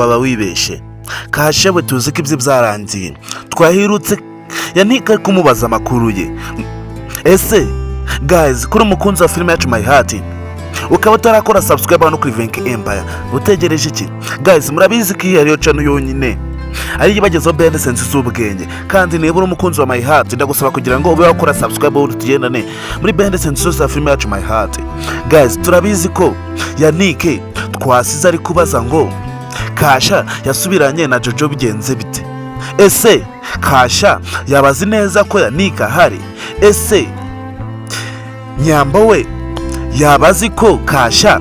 Waba wibeshe. Kasha we tuzi ko ibyo byarangiye. Twahirutse Yannick ari kumubaza amakuru ye. Ese guys, kuri umukunzi wa filime yacu My Heart, ukaba utarakora subscribe hano kuri Venke Empire, utegereje iki? Guys, murabizi ko iyi ariyo channel yonyine ariyo ibagezaho behind the scenes z'ubwenge. Kandi niba uri umukunzi wa My Heart, ndagusaba kugira ngo ube wakora subscribe, ubundi tugendane muri behind the scenes zose za filime yacu My Heart. Guys, turabizi ko Yannick twasize ari kubaza ngo Kasha yasubiranye na Jojo bigenze bite? Ese Kasha yabazi neza ko Yannick ahari? Ese Nyambo we yaba azi ko Kasha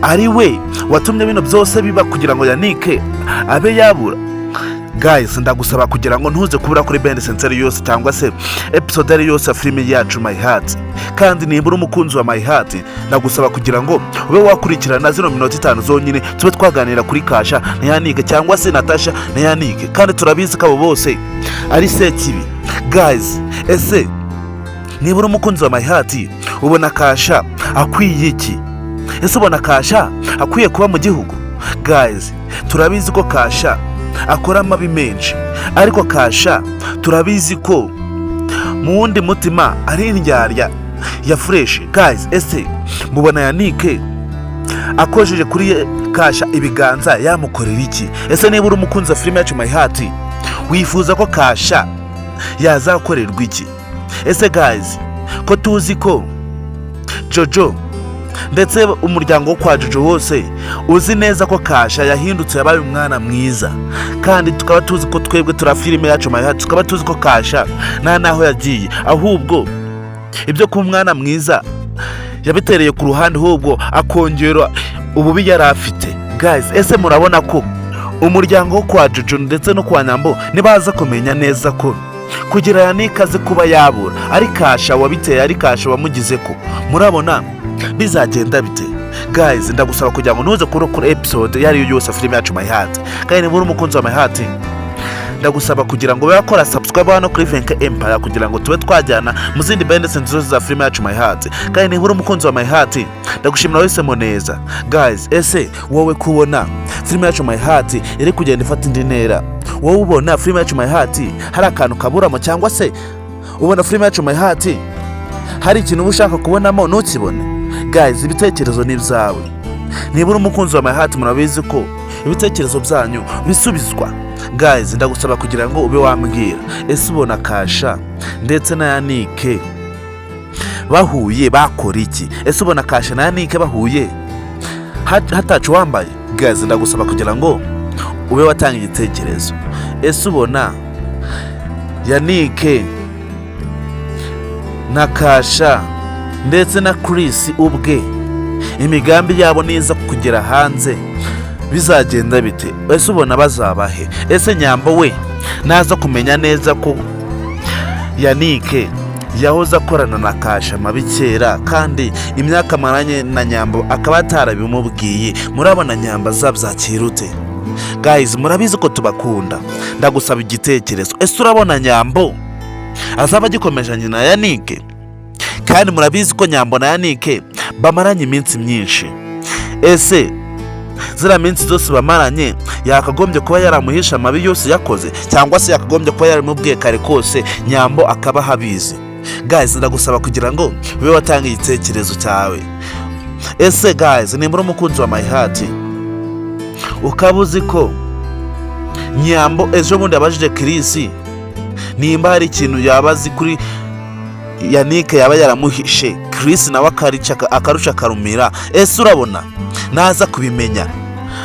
ari we watumye bino byose biba kugira ngo Yannick abe yabura? Guys, ndagusaba kugira ngo ntuze kubura kuri behind the scenes yose cyangwa se episode ari yose ya filime yacu My Heart. Kandi niba uri umukunzi wa My Heart, ndagusaba kugira ngo ube wakurikirana zino minota 5 zonyine, tube twaganira kuri Kasha na Yannick cyangwa se Natasha na Yannick. Kandi turabizi ko abo bose ari sekibi. Guys, ese niba uri umukunzi wa My Heart, ubona Kasha akwiye iki? Ese ubona Kasha akwiye kuba mu gihugu? Guys, turabizi ko Kasha akora amabi menshi, ariko Kasha turabizi ko mu wundi mutima ari indyarya ya fresh. Guys, ese mubona Yannick akojeje kuri Kasha ibiganza yamukorera iki? Ese niba uri umukunzi wa filime yacu My Heart, wifuza ko Kasha yazakorerwa iki? Ese guys, ko tuzi ko Jojo ndetse umuryango wo kwa Jojo wose uzi neza ko Kasha yahindutse, yabaye umwana mwiza, kandi tukaba tuzi ko twebwe turi filime yacu My Heart, tukaba tuzi ko Kasha nta n'aho yagiye, ahubwo ibyo kuba umwana mwiza yabitereye ku ruhande, ahubwo akongera ububi yari afite? Guys, ese murabona ko umuryango wo kwa Jojo ndetse no kwa Nyambo nibaza kumenya neza ko kugira Yannick aze kuba yabura ari Kasha wabiteye, ari Kasha wamugize ko, murabona bizagenda bite? Guys, ndagusaba kugira ngo ntuze kuri episode iyo ari yo yose filime yacu My Heart. Kandi niba uri umukunzi wa My Heart, ndagusaba kugira ngo ube wakora subscribe hano kuri Venke Empire, kugira ngo tube twajyana mu zindi behind scenes zose za filime yacu My Heart. Kandi niba uri umukunzi wa My Heart, ndagushimira wahisemo neza. Guys, ese wowe kubona filime yacu My Heart iri kugenda ifata indi ntera, wowe ubona filime yacu My Heart hari akantu kaburamo, cyangwa se ubona filime yacu My Heart hari ikintu uba ushaka kubonamo ntukibone? Guys, ibitekerezo ni ibyawe. Niba uri umukunzi wa My Heart, murabizi ko ibitekerezo byanyu bisubizwa. Guys, ndagusaba kugira ngo ube wambwira, ese ubona Kasha ndetse na Yannick bahuye bakora iki? Ese ubona Kasha na Yannick bahuye hatacu wambaye? Guys, ndagusaba kugira ngo ube watanga igitekerezo. Ese ubona Yannick na Kasha ndetse na Chris ubwe imigambi yabo niza kugera hanze bizagenda bite? Ese ubona bazabahe? Ese Nyambo we naza kumenya neza ko Yannick yahoze akorana na Kasha mabi kera, kandi imyaka amaranye na Nyambo akaba atarabimubwiye, murabona Nyambo azabyakira ute? Guys, murabizi ko tubakunda. Ndagusaba igitekerezo. Ese urabona Nyambo azaba agikomeje na Yannick? Kandi murabizi ko Nyambo na Yannick bamaranye iminsi myinshi. Ese ziriya minsi zose bamaranye yakagombye kuba yaramuhisha amabi yose yakoze, cyangwa se yakagombye kuba yaramubwiye kare kose, Nyambo akaba ahabizi? Guys, ndagusaba kugira ngo ube watanga igitekerezo cyawe. Ese guys, nimba uri umukunzi wa My Heart, ukaba uzi ko Nyambo ejo bundi yabajije Chris nimba hari ikintu yaba azi kuri Yannick yaba yaramuhishe, Chris nawe akarusha akarumira, ese urabona naza kubimenya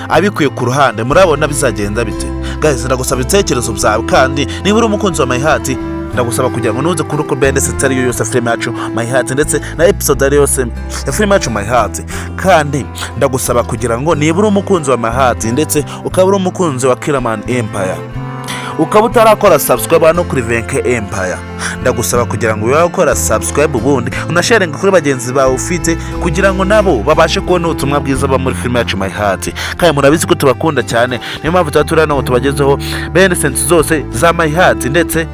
abikuye ku ruhande, murabona bizagenda bite? Guys, ndagusaba ibitekerezo byawe. Kandi niba uri umukunzi wa My Heart, ndagusaba kugira ngo nuze kuri uko bende ari yo yose filime yacu My Heart ndetse na episode ari yose ya filime yacu My Heart. Kandi ndagusaba kugira ngo niba uri umukunzi wa My Heart ndetse ukaba uri umukunzi wa Kiraman Empire, ukaba utarakora subscribe hano kuri Venke Empire, ndagusaba kugira ngo ube wakora subscribe, ubundi unasharinga kuri bagenzi bawe ufite, kugira ngo nabo babashe kubona ubutumwa bwiza buba muri filime yacu My Heart. Kandi murabizi ko tubakunda cyane, niyo mpamvu tuba turi hano ngo tubagezeho behind scenes zose za My Heart ndetse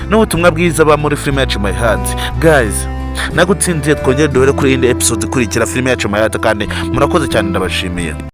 n'ubutumwa bwiza buba muri filime yacu My Heart. Guys, nagutsindiye, twongere duhere kuri indi episode ikurikira filime yacu My Heart. Kandi murakoze cyane, ndabashimiye.